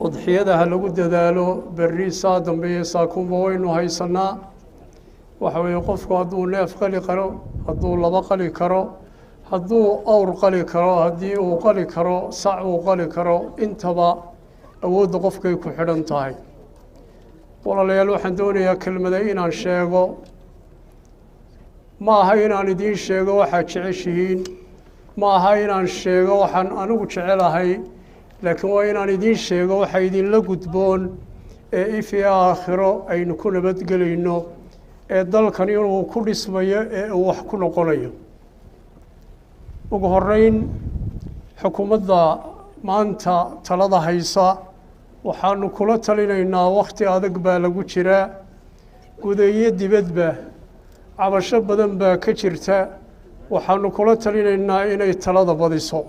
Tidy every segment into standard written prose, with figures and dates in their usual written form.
Udxiyada ha lagu dadaalo. Berri, saa dambeeye, saakunba waynu haysanaa. Waxa weeye, qofku hadduu neef qali karo, hadduu laba qali karo, hadduu awr qali karo, haddii uu qali karo sac uu qali karo, intaba awoodda qofkay ku xidhan tahay. Walaalayaal, waxaan doonayaa kelmada inaan sheego. Ma aha inaan idiin sheego waxaad jeceshihiin, ma aha inaan sheego waxaan anigu jecelahay, laakiin waa inaan idiin sheego waxa idinla gudboon ee if iyo aakhiro aynu ku nabadgelayno, ee dalkan inuu ku dhismayo, ee uu wax ku noqonayo. Ugu horeyn, xukuumadda maanta talada haysa waxaanu kula talinaynaa, wakhti adag baa lagu jiraa, gudayo dibadba cabasho badan baa ka jirta. Waxaanu kula talinaynaa inay talada badiso.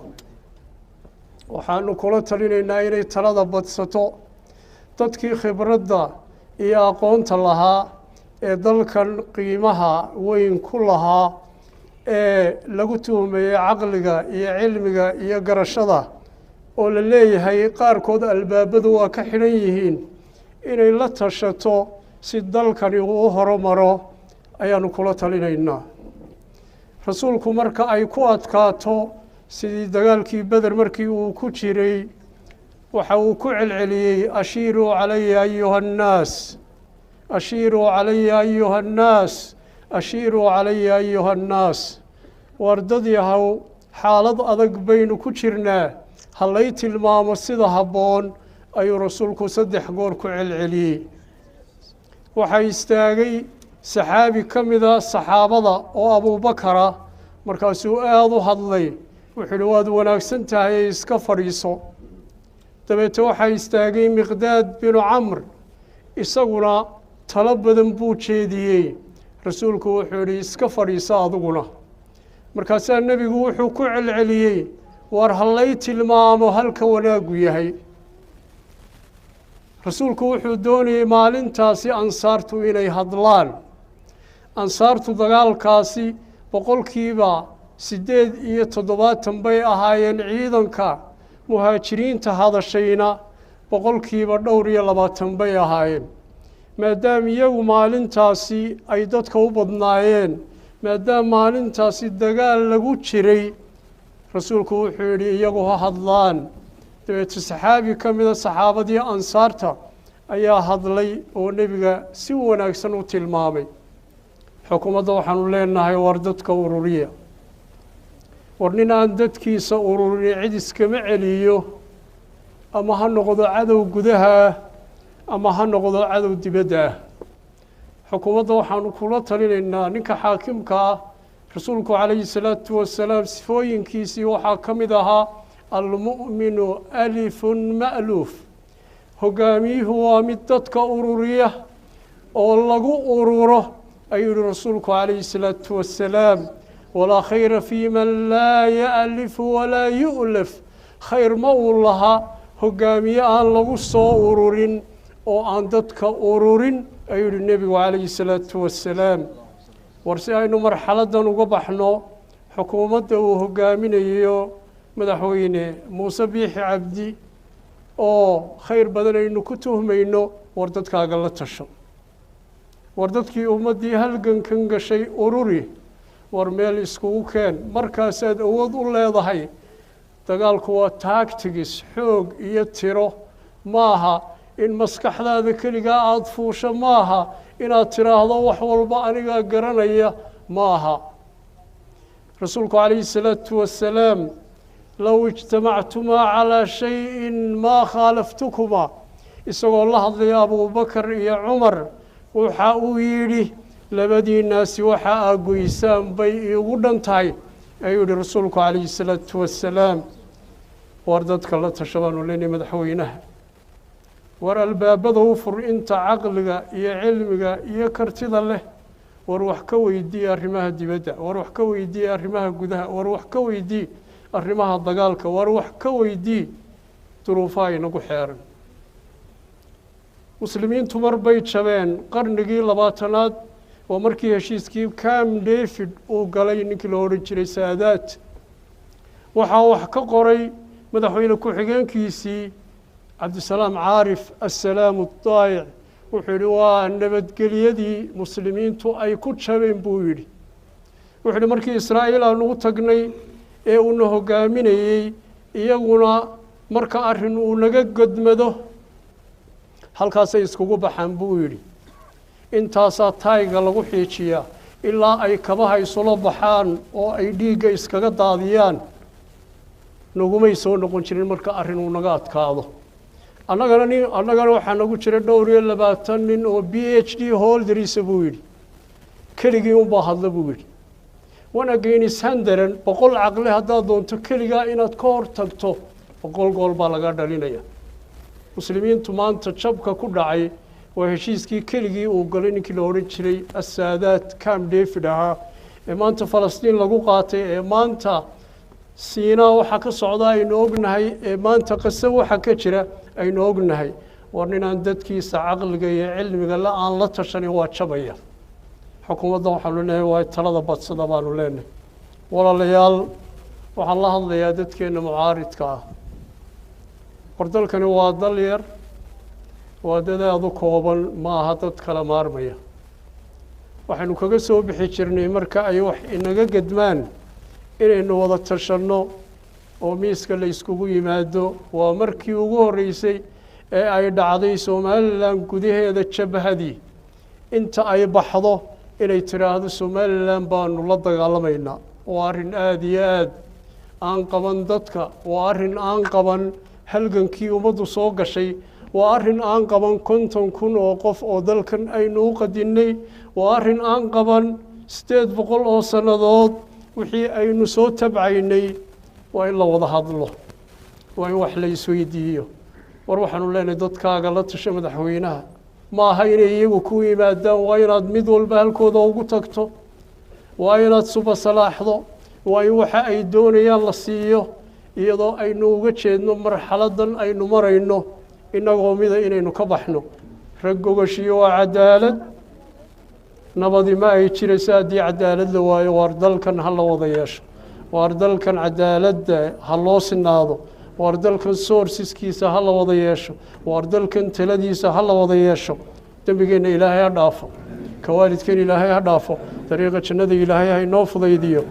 Waxaanu kula talinaynaa inay talada badsato. Dadkii khibradda iyo aqoonta lahaa ee dalkan qiimaha weyn ku lahaa, ee lagu tuhmayey caqliga iyo cilmiga iyo garashada, oo la leeyahay qaarkood albaabadu waa ka xidhan yihiin, inay la tashato si dalkani uu u horumaro ayaanu kula talinaynaa. Rasuulku marka ay ku adkaato, sidii dagaalkii Beder markii uu ku jiray, waxa uu ku celceliyey: "Ashiiruu calaya ayuha annaas, ashiiruu calaya ayuha annaas, ashiiruu calaya ayuha annaas." Waar dad yahow, xaalad adag baynu ku jirnaa, ha lay tilmaamo sida habboon, ayuu rasuulku 3 goor ku celceliyey. Waxaa istaagay saxaabi ka mida saxaabada oo Abuubakara. Markaasuu aada u hadlay. Wuxuu ihi: "Waad wanaagsan tahay, ee iska fadhiiso." Dabeete waxaa istaagay Miqdaad binu Camr, isaguna talo badan buu jeediyey. Rasuulku wuxuu idhi: "Iska fadhiiso adiguna." Markaasaa nebigu wuxuu ku celceliyey: "Waar hallay tilmaamo halka wanaaggu yahay." Rasuulku wuxuu doonayey maalintaasi ansaartu inay hadlaan. Ansaartu dagaalkaasi 78% bay ahaayeen ciidanka. Muhaajiriinta hadashayna dhowr iyo 20% bay ahaayeen. Maadaama iyagu maalintaasi ay dadka u badnaayeen, maadaama maalintaasi dagaal lagu jiray, rasuulku wuxuu yidhi: "Iyagu ha hadlaan." Dabeete saxaabi ka mida saxaabadii ansaarta ayaa hadlay oo nebiga si wanaagsan u tilmaamay. Xukuumadda waxaanu leenahay: war dadka ururiya. War nin aan dadkiisa ururin cid iskama celiyo, ama ha noqdo cadow gudaha ah ama ha noqdo cadow dibadda ah. Xukuumadda waxaanu kula talinaynaa, ninka xaakimka ah, rasuulku calayhi salaatu wasalaam sifooyinkiisii waxaa ka mid ahaa: "Almu'minu alifun ma'luuf." Hogaamiyuhu waa mid dadka ururiya oo lagu ururo, ayuu yihi rasuulku calayhi salaatu wasalaam. "Walaa khayra fii man laa ya'lifu walaa yu'laf." Khayr ma uu lahaa hogaamiye aan lagu soo ururin oo aan dadka ururin, ayuu yihi nebigu calayhi salaatu wasalaam. War si aynu marxaladdan uga baxno, xukuumadda uu hogaaminayo madaxweyne Muuse Biixi Cabdi, oo khayr badan aynu ku tuhmayno, war dadkaaga la tasho. War dadkii ummaddii halgankan gashay ururi. War meel iskugu keen. Markaasaad awood u leedahay. Dagaalku waa tactics, xoog iyo tiro maaha. In maskaxdaada keligaa aada fuusho maaha, inaad tiraahdo wax walba anigaa garanaya maaha. Rasuulku calayhi salaatu wasalaam: "Low ijtamactumaa calaa shayin maa khaalaftukumaa." Isagoo la hadlaya Abuubakar iyo Cumar, waxa uu yidhi: "Labadiinaasi waxa aa goysaan bay iigu dhan tahay," ayuu yihi rasuulku calayhi salaatu wasalaam. War dadka la tasha baanu leynay madaxweynaha. War albaabada u fur inta caqliga iyo cilmiga iyo kartida leh. War wax ka weydii arrimaha dibadda, war wax ka weydii arrimaha gudaha, war wax ka weydii arrimaha dagaalka, war wax ka weydii duruufaha inagu xeeran. Muslimiintu mar bay jabeen qarnigii 20aad. Waa markii heshiiskii Camp David uu galay ninkii la odhan jiray Saadaad. Waxaa wax ka qoray madaxweyne ku-xigeenkiisii Cabdisalaam Caarif Assalaamu Daayic wuxuu yidhi waa nabadgelyadii muslimiintu ay ku jabeen buu yidhi. Wuxuu yidhi markii Israa'iil aanu u tagnay ee uuna hoggaaminayey, iyaguna marka arrin uu naga godmado halkaasay iskugu baxaan buu yidhi. Intaasaa taayga lagu xiijiyaa ilaa ay kabaha isula baxaan oo ay dhiigga iskaga daadiyaan. Nagumay soo noqon jirin marka arrin uu naga adkaado. Annagana nin annagana waxaa nagu jira dhowr iyo 20 nin oo PhD holderisa buu yidhi. Keligii unbaa hadla buu yidhi. One against 100, 100 caqli haddaad doonto keligaa inaad ka hor tagto, 100 gool baa laga dhalinaya. Muslimiintu maanta jabka ku dhacay waa heshiiskii keligii uu galay ninkii la odhan jiray Assaadaad, Camp David ahaa, ee maanta Falastiin lagu qaatay, ee maanta Siinaa waxaa ka socda aynu ognahay, ee maanta Qase waxa ka jira aynu ognahay. War ninaan dadkiisa caqliga iyo cilmiga la aan la tashanin waa jabaya. Xukuumadda waxaanu leenahay waa talada badsada baanu leenahay. Walaalayaal, waxaan la hadlayaa dadkeenna mucaaridka ah. War dalkani waa dal yar, waa dad aada u kooban, ma aha dad kala maarmaya. Waxaynu kaga soo bixi jirnay marka ay wax inaga gedmaan inaynu wada tashanno oo miiska la iskugu yimaado. Waa markii ugu horreysay ee ay dhacday Somalilan gudaheeda jabhadii inta ay baxdo inay tidhaahdo Somalilan baanu la dagaalamaynaa. Waa arrin aada iyo aad aan qaban dadka, waa arrin aan qaban halgankii ummaddu soo gashay, waa arrin aan qaban 50,000 oo qof oo dalkan aynu u qadinnay, waa arrin aan qaban 800 oo sannadood wixii aynu soo tabcaynay. Waa in la wada hadlo, waa in wax la isweydiiyo. War waxaanu leenahay dadkaaga la tasha madaxweynaha. Ma aha inay iyagu ku yimaadaan, waa inaad mid walba halkooda ugu tagto, waa inaad suba salaaxdo, waa in waxa ay doonayaan la siiyo, iyadoo aynu uga jeedno marxaladdan aynu marayno innagoo mida inaynu ka baxno. Rag gogashiyo waa cadaalad, nabadi ma ay jirayso haddii cadaalad la waayo. Waar dalkan ha la wada yeesho, waar dalkan cadaaladda ha loo sinaado, waar dalkan sourceskiisa ha la wada yeesho, waar dalkan taladiisa ha la wada yeesho. Dembigeenna Ilaahay ha dhaafo, ka waalidkeen Ilaahay ha dhaafo, dariiqa jannada Ilaahay ha inoo fudaydiyo.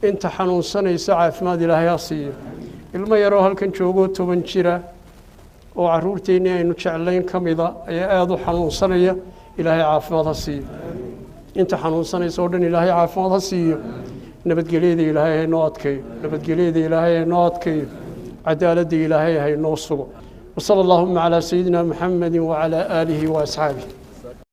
Inta xanuunsanaysa caafimaad Ilaahay ha siiyo. Ilmo yaroo halkan joogoo 10 jira oo carruurteennii aynu jeclayn ka mida ayaa aada u xanuunsanaya. Ilaahay caafimaad ha siiyo. Inta xanuunsanaysa oo dhan Ilaahay caafimaad ha siiyo. Nabadgelyada Ilaahay ha inoo adkeeyo, nabadgelyada Ilaahay ha inoo adkeeyo, cadaaladda Ilaahay ha inoo sugo. Wasala allahuma calaa sayidina Muxamedi wacalaa aalihi wa asxaabih.